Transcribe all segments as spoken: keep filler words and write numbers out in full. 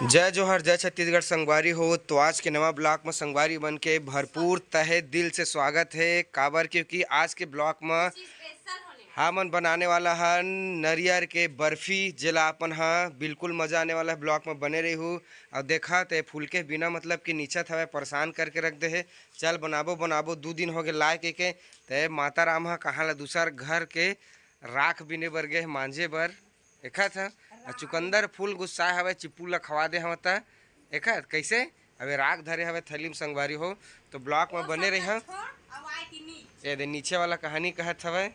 जय जोहार, जय छत्तीसगढ़ संगवारी हो। तो आज के नवा ब्लॉग में संगवारी मन के भरपूर तहे दिल से स्वागत है। काबर क्योंकि आज के ब्लॉग में हमन बनाने वाला हन नरियर के बर्फी, जेला अपन ह बिल्कुल मजा आने वाला है। ब्लॉग में बने रही हो। और देखा ते फुलके बिना मतलब कि नीचत हवे, परेशान करके रख दे है। चल बनाबो बनाबो, दू दिन हो गए लाए के, के। ते माता राम ह कहाँ ला दूसर घर के राख बिने बर गए हे, मांजे बर। देखत ह, अउ चुकंदर फुल गुस्सा हवे, चिप्पू ला खवा दे हव त। देखत कैसे अबे राख धरे हवे थैली में संगवारी हो। तो ब्लॉग में बने रही। ये दे नीचे वाला कहानी कहत हवे।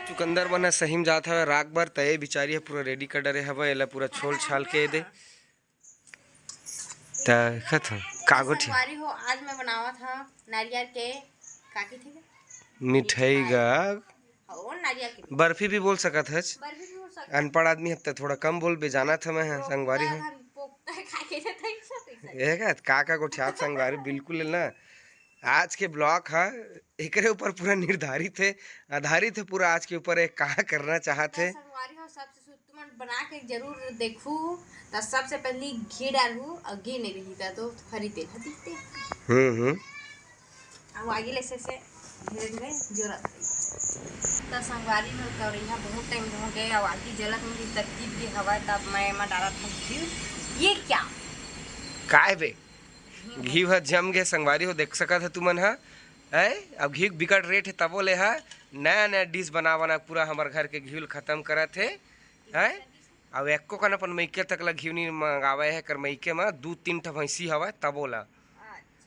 चुकंदर मन ह सही में जात हवे राख बर, त ये बिचारी ह पूरा रेडी कर डरे हवे, एला पूरा छोल छाल के दे। त देखत ह का गोठिया। संगवारी हो, आज मैं बनावत ह नारियल के, का कहिथे? मिठाई गा। ओ, नारियल के। बर्फी भी बोल सकत हच। बर्फी भी बोल सकत। अनपढ़ आदमी हब त थोड़ा कम बोलबे, जानत ह मैं ह, तो संगवारी हो। हम पोपटा खा के जात हई, सब कैसे? ये का, का, का गोठियात संगवारी, बिल्कुल ना। आज के ब्लॉग ह एकरे ऊपर पूरा निर्धारित है, आधारित है पूरा आज के ऊपर, ये का करना चाहत है। संगवारी हो, सबसे सु-, तुमन बना के जरूर देखू। त सबसे पहली घी डालू, और घी नहीं रही त तो फरी तेल ह दिखते। हम्म, हम्म। अब आगी ले से, से धीरे धीरे जोरत रही। त संगवारी हो, कौरैया बहुत टाइम हो गए, अब आगी जलत नहीं, तकलीफ भी हवा, तब मैं एमा डालत हूँ घी। ये क्या? काय बे? घी ह जम गए संगवारी हो, देख सकत है तुमन ह। हैं? अब घी बिकट रेट है, तबो ले ह नया नया डिश बना बना पूरा हमर घर के घी ल खत्म करत है। हैं? अब एको कन अपन मइके तक ला घी नहीं मंगावे है, कर मइके में दू तीन ठा भैंसी हवय, तबो ला।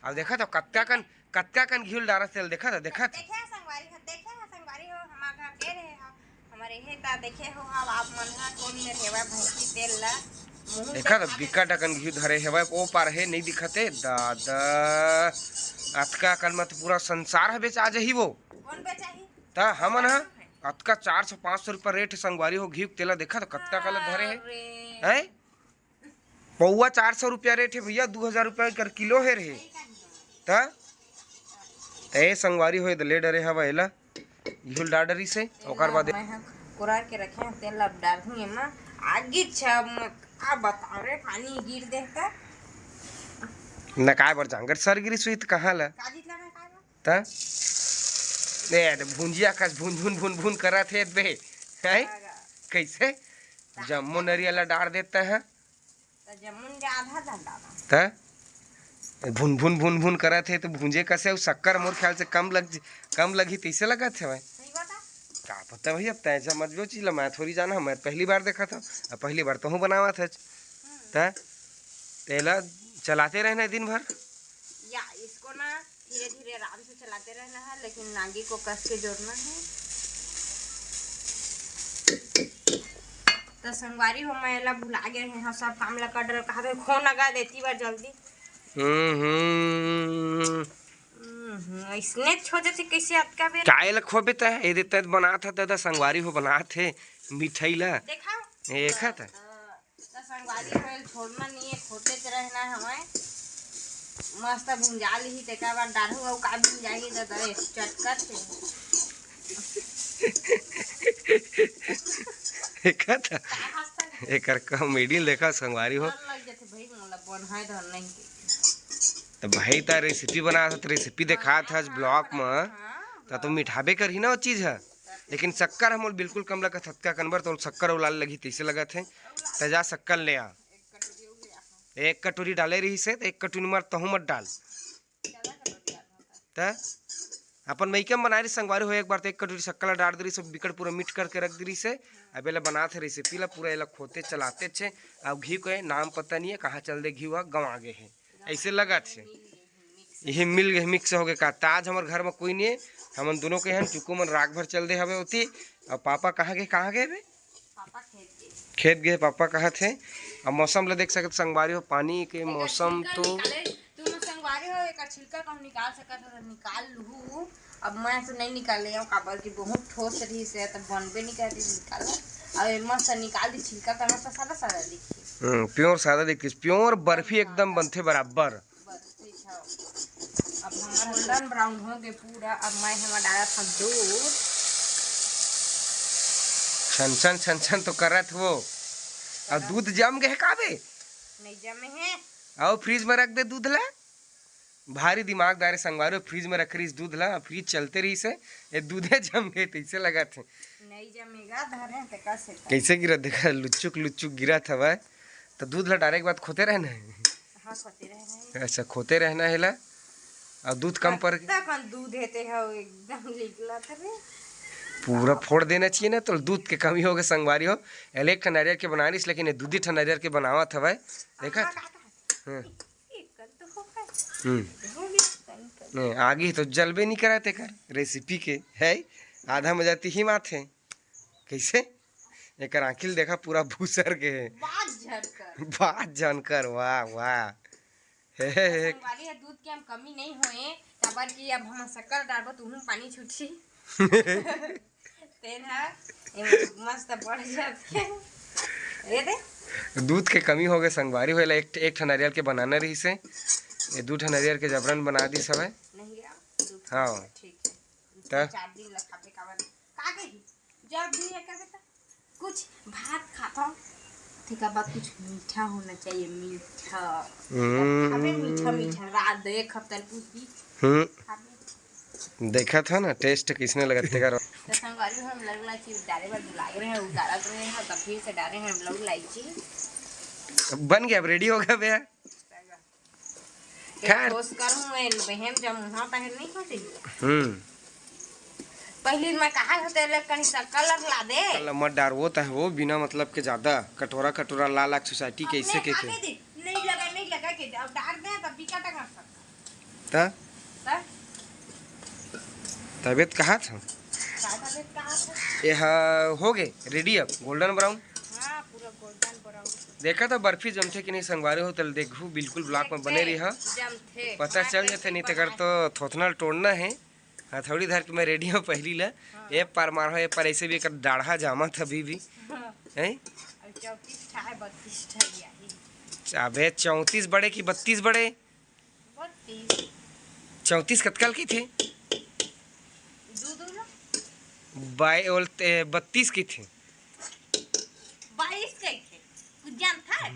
अब देखा तो कतका कन, कतका कन घी ल डारत तेल देखा था, देखा था। देखे ह संगवारी हो, देखे ह संगवारी हो, हमार घर दे रहे हो, हमारे हे ता देखे हो, अब आप मन ह कौन में रेवा भैंसी तेल ला मुँह देखा तो देखा बिकट अकन घी धरे हेवय, ओ पार हे नहीं दिखते दादा। अतका अकन में तो पूरा संसार ह बेचा जही वो। कौन बेचाही? त हमन ह अतका चार सौ पाँच सौ रुपया रेट है संगवारी हो, घी तेला देखा तो कतका कलर धरे है। अरे। हैं? पौवा चार सौ रुपया रेट है भैया, दू हजार रुपया कर किलो है रे। त ए संगवारी हो, ले डरे हवा एला, घी ल डाल डरी से, ओकर बाद मैं ह कुरार के रखे हूँ, तेल अब डालहूँ एमा। आगी छ, मैं का बताओ रे, पानी गिर देता। नकाय बर जांगर सर गिरी सुई त कहाँ ला? काजी ला नकाय बर? त ए, त भुंजिया कस भुन भुन भुन भुन करत हे बे। हैं? आगा। कैसे? जम्मो नरियल ला डार देता है। त जम्मो ने आधा आधा डाला। त भुन भुन भुन भुन करत हे, त भुंजे कसे? अउ शक्कर मोर ख्याल से कम लग, कम लगही, तैसे लगत हे भाई। सही बात है। का पता भाई, अब तैं समझबो चीज ला, मैं थोड़ी जाना, मैं पहली बार देखा था, अब पहली बार तोहूँ बनावत हच। त तेला चलाते रहना है दिन भर। या, इसको ना धीरे धीरे आराम से चलाते रहना है, लेकिन नागी को कस के जोड़ना है। तो संगवारी हो, मैं एला भुला गए हैं, हाँ, सब काम ला कर डर, कहा थे, "खो नगा देती बार जल्दी।" हम्म, हम्म। हम्म, इसने छोटे से कैसे अटका बेर? काय ला खोबे त? ए दे तैं बनात ह, त संगवारी हो बनात हे मिठाई ला। देखा? ए, देखा त? त संगवारी होइल छोड़ना नहीं है, खोटे के रहना हमें। मस्त भुंजा ली, तेकर बाद डालू अउ का भुंजाही त दे चटकत है। देखा था? एकर कॉमेडी देखा संगवारी हो। डर लग जाथे भाई मोला, बनाए धर नहीं के। त भाई त रेसिपी बनात ह, त रेसिपी देखात हस ब्लॉग म, हाँ, त तो मिठाबे करही ना वो चीज ह। लेकिन शक्कर हमोल बिल्कुल कम लगत, हतका कनबर तो शक्कर अउ लाल लगही, तैसे लगत है। त जा शक्कर ले आ। एक कटोरी डाले रही से, त एक कटोरी मर तहूँ मत डाल। त अपन मइके म बनाए रही संगवारी हो, एक बार त एक कटोरी शक्कर ला डाल दे रही, सब बिकट पूरा मीठ करके रख दे रही से। अब एला बनात हे रेसिपी ला, पूरा एला खोते चलाते छे। अब घी के नाम पता नहीं है, कहाँ चल दे घी, गंवा गए है, ऐसे लगत है। यही मिल गए, मिक्स हो गए का। त आज हमर घर में कोई नहीं है, हमन दोनों के हन, चुकू मन राख भर चल दे हवे होती। अब पापा कहाँ गए, कहाँ गए बे? पापा खेत गए। खेत गए पापा कहत हे। अब मौसम ला देख सकत संगवारी हो, पानी के एकर मौसम छिलका तो निकाले, तुम संगवारी हो, एकर छिलका कहूँ निकाल सकत हो, तो निकाल लूहू। अब मैं तो नहीं निकाले हूँ, काबर कि बहुत ठोस रही से, तो बनबे नहीं करती निकाल। अब ये मस्त निकाल दी छिलका, तो मस्त सादा सादा दिखी। हम्म, प्योर सादा दिखती, प्योर बर्फी एकदम बनथे बराबर। बस, ठीक है। अब हमार गोल्डन ब्राउन हो गए पूरा, अब मैं हमार डालत हूँ दूध। छन छन छन छन तो करत हो। अब दूध जम गए का बे? नहीं जमे हे। आओ फ्रिज में रख दे दूध ला। भारी दिमागदार हे संगवारी, फ्रिज में रख रहीस दूध ला, फ्रिज चलते रहीस हे, ये दूधे जम गे तइसे लगत हे। नहीं जमेगा, धरे हैं ते कैसे कर? कैसे गिरत देखा, लुचुक लुचुक गिरत हवय। तो दूध ला डारे के बाद खोते रहना हे। हाँ, खोते रहना हे। अच्छा, खोते रहना हे ला। और दूध कम पर तक हम दूध हेते हो एकदम निकला था रे। पूरा फोड़ देना चाहिए ना, तो दूध के कमी हो गए संगवारी हो। एले एक ठन नारियल के बना रहीस, लेकिन ये दू दी ठन नारियल के बनावत हवय। देखा? हाँ, हाँ, हाँ। हाँ। एक कन तो हो गए। हम्म। हो गया, कन, कन। नहीं, आगी तो जलबे नहीं करा तेकर रेसिपी के है। आधा मजा तिही माथे। कैसे? एकर आँखी ल देखा, पूरा भूसर के हे। बात झनकर। बात झनकर, वाह, वाह। हे, हे, हे। संगवारी हे, दूध के हम कमी नहीं होए, काबर कि अब हम शक्कर डालबो, तुहूं पानी छूटही। तेन ह, ए, मस्त बढ़ जाथे। ये दे। दूध के कमी हो गए संगवारी, होएला एक, एक ठन नारियल के बनाना रहीस हे, ये दू ठन नारियल के जबरन बना दीस हवय। नहीं गिरा, दूध हाँ। ठीक है। त? चार दिन ला खाबे काबर, का कही? जब भी ये करे त कुछ भात खाता हूँ, ठीक है, बाद कुछ मीठा होना चाहिए, मीठा। हम्म। खाबे मीठा, मीठा, रात दे एक हफ्ता पूरी हम्म। खाबे। देखा था ना, टेस्ट किसने लगते का। तो संगवारी हम लोग इलायची डाले बर बुला रहे हैं, उतारत रहे हैं, तब फिर से डाले हैं हम लोग इलायची। अब बन गया, अब रेडी हो गया भैया। खैर। ठोस करूँ मैं, बहन जब मुहा पहन नहीं होती। हम्म। पहली मैं कहा होते ले कहीं शक्कर ला दे। कल मत डार, वो तो है, वो बिना मतलब के ज्यादा कटोरा, कटोरा ला ला सोसाइटी के अब ऐसे मैं के का के। कह दे? नहीं लगा, नहीं लगा के दे। अब डार दे, तब भी काटा कर सकता। त? त? तबियत कहा था? का तबियत कहा था? ये हा, हो गए, रेडी अब, गोल्डन ब्राउन। हाँ, पूरा गोल्डन ब्राउन। देखा था बर्फी जमथे कि नहीं संगवारी हो, तल देखू, बिल्कुल ब्लॉग में बने रही हा। जमथे। पता चल जाथे, नहीं तकर तो थोथना ल तोड़ना है। हथौड़ी धर के मैं रेडी हूँ पहली ला। हाँ। ए पार मार हो, ए पार ऐसे भी एकर डाढ़ा जामत अभी भी। हाँ। हैं? अब चौंतीस ठा है, बत्तीस ठा ही आही। अबे चौंतीस बड़े कि बत्तीस बड़े? बत्तीस। चौंतीस कतका ल कहिथे? दू दू ला। बाई ओल ते बत्तीस कहिथे। बाईस कहिथे। कुछ जानता है?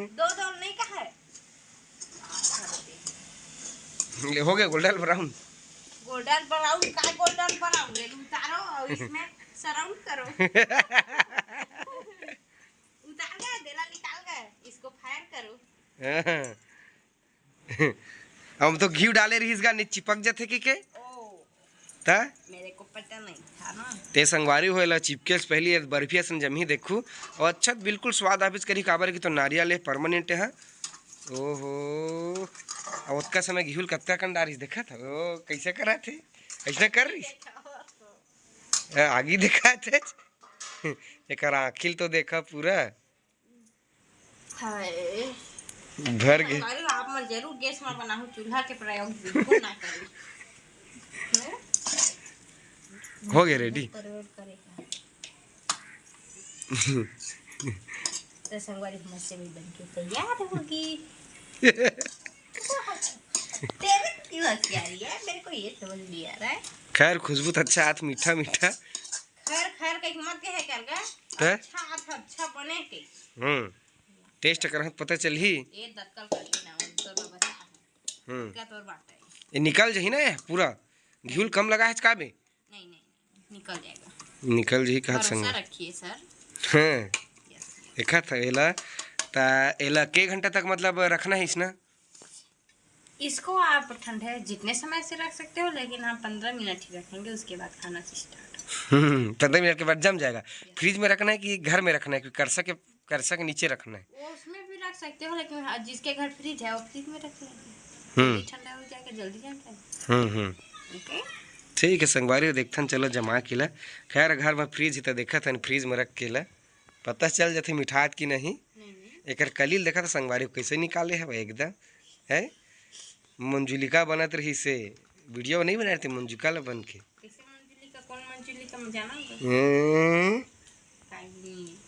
दो दो नहीं कहा है। ले हो गया गोल्डन ब्राउन। गोल्डन ब्राउन का गोल्डन ब्राउन? ले उतारो और इसमें सराउंड करो। उतार गए, देला निकाल गए, इसको फायर करो। हाँ। हम तो घी डाले रहीस गा, नहीं चिपक जाथे कि के? ओ। त? मेरे को पता नहीं था ना। ते संगवारी होए ला चिपके से पहली ये बर्फी असन जमही देखू। और अच्छा बिल्कुल स्वाद आबिस करी, काबर की तो नारियल है, परमानेंट है। ओहो। अब ओतका समय घिहुल कतका कन डारिस देखा था? ओ, कैसे करा थे? ऐसा कर रही? ए, आगी देखा थे? एकर आँखिल तो देखा पूरा। हाय। भर गे। अरे आप मन जरूर गैस में बनाहू, चूल्हा के प्रयोग बिल्कुल ना करी। हो गया रेडी। प्रयोग करे का। तो संगवारी हमर सेवई बन के तैयार होगी। तेरे क्यों हंसी आ रही है? मेरे को ये समझ नहीं आ रहा है। खैर, खुशबू तो अच्छा, हाथ मीठा मीठा। खैर, खैर, कहीं मत कहे कर गा। ते? अच्छा, आप अच्छा बने के। हम्म। टेस्ट करहत पता चलही। ये दतकल करके ना, वो तो बता। हम्म। क्या तोर बात है? ये निकल जही ना, ये पूरा घिउल कम लगा है का बे? नहीं, नहीं, निकल जाएगा। निकल जही कहत भरोसा संग। रखिए सर। हाँ। यस। देखा था एला, ता एला के घंटा तक मतलब रखना है इसना? इसको आप ठंडे जितने समय से रख सकते हो, लेकिन हम पंद्रह मिनट ही रखेंगे, उसके बाद खाना स्टार्ट। हम्म, पंद्रह मिनट के बाद जम जाएगा। फ्रिज में रखना है कि घर में रखना है, कि करसा के, करसा के नीचे रखना है? वो उसमें भी रख सकते हो, लेकिन हाँ, जिसके घर फ्रिज है वो फ्रिज में रख लेंगे। हम्म। जल्दी ठंडा हो जाएगा, जल्दी जम जाएगा। हम्म, हम्म। ओके। ठीक है संगवारी, देखथन चलो जमा के ला। खैर घर में फ्रिज ही तो देखत हन, फ्रिज में रख के ला पता चल जाथे मिठात कि नहीं। नहीं, नहीं। एकर कली ल देखा था संगवारी, कैसे निकाले हवे एकदम, है? मंजुलिका बनत रही से, वीडियो नहीं बना रहे थे मंजुका ला बन के। कैसे मंजुलिका, कौन मंजुलिका में जाना होगा? हम्म। काली।